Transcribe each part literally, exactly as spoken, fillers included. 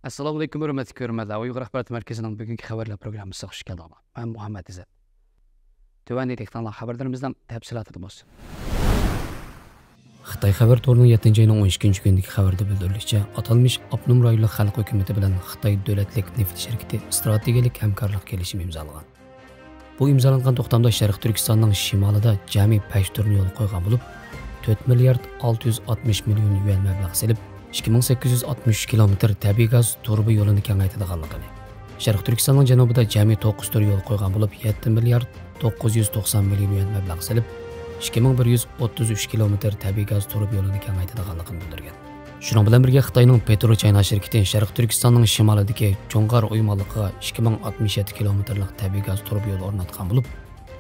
ئەسسالامۇئەلەيكۇم، ھۆرمەتلىك كۆرۈرمەنلەر. ئۇيغۇر ئاخبارات مەركىزىنىڭ بۈگۈنكى خەۋەرلەر پروگراممىسىغا خۇش كەلدىڭلار. مەن مۇھەممەت ئىززەت. تۆۋەندە دىققىتىڭلار خەۋەرلىرىمىزنىڭ تەپسىلاتىدا بولسۇن. خىتاي خەۋەر تورىنىڭ يەتتىنچى ئاينىڭ ئون ئىككىنچى كۈنىدىكى خەۋىرىدە بىلدۈرۈلۈشىچە، ئاتالمىش ئاپتونوم رايونلۇق خەلق ھۆكۈمىتى بىلەن خىتاي دۆلەتلىك نېفىت شىركىتى ئىستراتېگىيەلىك ھەمكارلىق كېلىشىمى ئىمزالىغان. بۇ ئىمزالانغان توختامدا شەرقىي تۈركىستاننىڭ شىمالىدا جەمئىي بەش تۈرنى يولغا قويغان بولۇپ، تۆت مىليارد ئالتە يۈز ئاتمىش مىليون يۈەن مەبلەغ سېلىپ، ئىككى مىڭ سەككىز يۈز ئاتمىش ئۈچ كىلومېتىر تەبىئىي گاز تۇرۇبا يولىنى كېڭەيتىدىغانلىقىنى، شەرقىي تۈركىستاننىڭ جەنۇبىدا جەمئىي توققۇز تۈر يولغا قويغان بولۇپ، يەتتە مىليارد توققۇز يۈز توقسان مىليون يۈەن مەبلەغ سېلىپ، ئىككى مىڭ بىر يۈز ئوتتۇز ئۈچ كىلومېتىر تەبىئىي گاز تۇرۇبا يولىنى كېڭەيتىدىغانلىقىنى بىلدۈرگەن. شۇنىڭ بىلەن بىرگە، خىتاينىڭ پېترو چاينا شىركىتى شەرقىي تۈركىستاننىڭ شىمالىدىكى جۇڭغار ئويمانلىقىغا ئىككى مىڭ ئاتمىش يەتتە كىلومېتىرلىق تەبىئىي گاز تۇرۇبا يولى ئورناتقان بولۇپ،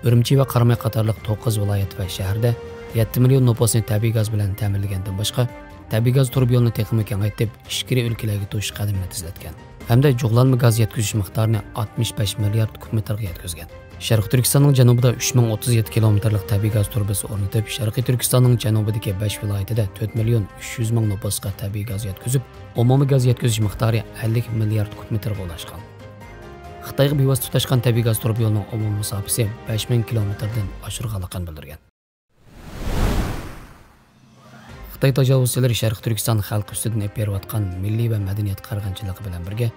ئۈرۈمچى ۋە قاراماي قاتارلىق توققۇز ۋىلايەت ۋە شەھەردە يەتتە مىليون نوپۇسنى تەبىئىي گاز بىلەن تەمىنلىگەندىن باشقا، تەبىئىي گاز تۇرۇبا يولىنى تېخىمۇ كېڭەيتىپ، ئىچكىرى ئۆلكىلەرگە توشۇش قەدىمىنى تېزلەتكەن ھەمدە جۇغلانما گاز يەتكۈزۈش مىقدارىنى ئاتمىش بەش مىليارد كۇب مېتىرغا يەتكۈزگەن. شەرقىي تۈركىستاننىڭ جەنۇبىدا ئۈچ مىڭ ئوتتۇز يەتتە كىلومېتىرلىق تەبىئىي گاز تۇرۇبىسى ئورنىتىپ، شەرقىي تۈركىستاننىڭ جەنۇبىدىكى بەش ۋىلايىتىدە تۆت مىليون ئۈچ يۈز مىڭ نوپۇسقا تەبىئىي گاز يەتكۈزۈپ، ئومۇمىي گاز يەتكۈزۈش مىقدارى ئەللىك مىليارد كۇب مېتىرغا ئۇلاشقان. خىتايغا بىۋاسىتە تۇتاشقان تەبىئىي گاز تۇرۇبا يولىنىڭ ئومۇمىي مۇساپىسى بەش مىڭ كىلومېتىردىن ئاشىدىغانلىقىنى بىلدۈرگەن. خىتاي تاجاۋۇزچىلىرى شەرقىي تۈركىستان خەلقى ئۈستىدىن ئېلىپ بېرىۋاتقان مىللىي ۋە مەدەنىيەت قىرغىنچىلىقى بىلەن بىرگە،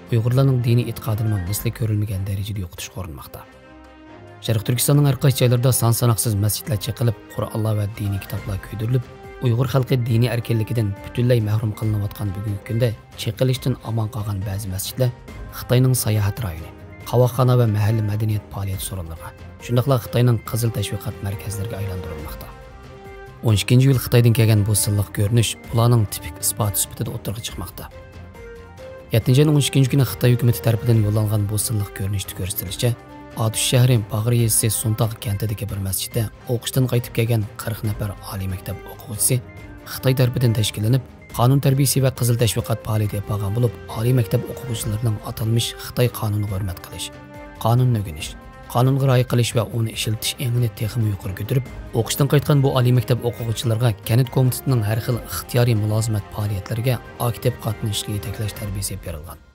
ئۇيغۇرلارنىڭ دىنىي ئېتىقادىنىمۇ مىسلى كۆرۈلمىگەن دەرىجىدە يوقىتىشقا ئۇرۇنماقتا. شەرقىي تۈركىستاننىڭ ھەر قايسى جايلىرىدا سان ساناقسىز مەسچىتلەر چېقىلىپ، قۇرئانلار ۋە دىنىي كىتابلار كۆيدۈرۈلۈپ، ئۇيغۇر خەلقى دىنىي ئەركىنلىكىدىن پۈتۈنلەي مەھرۇم قىلىنىۋاتقان بۈگۈنكى كۈندە، چېقىلىشتىن ئامان قالغان بەزى مەسچىتلەر خىتاينىڭ ساياھەت رايونى، قاۋاقخانا ۋە مەھەللە مەدەنىيەت پائالىيەت سورۇنلىرىغا، شۇنداقلا خىتاينىڭ قىزىل تەشۋىقات مەركەزلىرىگە ئايلاندۇرۇلماقتا. ئون ئىككىنچى يىل خىتايدىن كەلگەن بۇ سىنلىق كۆرۈنۈش بۇلارنىڭ تىپىك ئىسپاتى سۈپىتىدە ئوتتۇرىغا چىقماقتا. يەتتىنچى ئاينىڭ ئون ئىككىنچى كۈنى خىتاي ھۆكۈمىتى تەرىپىدىن يوللانغان بۇ سىنلىق كۆرۈنۈشتە كۆرسىتىلىشىچە، ئاتۇش شەھىرى باغرى يېزىسى سۇنتاغ كەنتىدىكى بىر مەسچىتتە ئوقۇشتىن قايتىپ كەلگەن قىرىق نەپەر ئالىي مەكتەپ ئوقۇغۇچىسى خىتاي تەرىپىدىن تەشكىللىنىپ، قانۇن تەربىيىسى ۋە قىزىل تەشۋىقات پائالىيىتى ئېلىپ بارغان بولۇپ، ئالىي مەكتەپ ئوقۇغۇچىلىرىنىڭ ئاتالمىش خىتاي قانۇنىغا ھۆرمەت قىلىش، قانۇننى ئۆگىنىش، قانۇنغا رىئايە قىلىش ۋە ئۇنى ئىشلىتىش ئېڭىنى تېخىمۇ يۇقىرى كۆتۈرۈپ، ئوقۇشتىن قايتقان بۇ ئالىي مەكتەپ ئوقۇغۇچىلىرىغا كەنت كومىتېتىنىڭ ھەر خىل ئىختىيارىي مۇلازىمەت پائالىيەتلىرىگە ئاكتىپ قاتنىشىشقا يېتەكلەش تەربىيىسى بېرىلغان.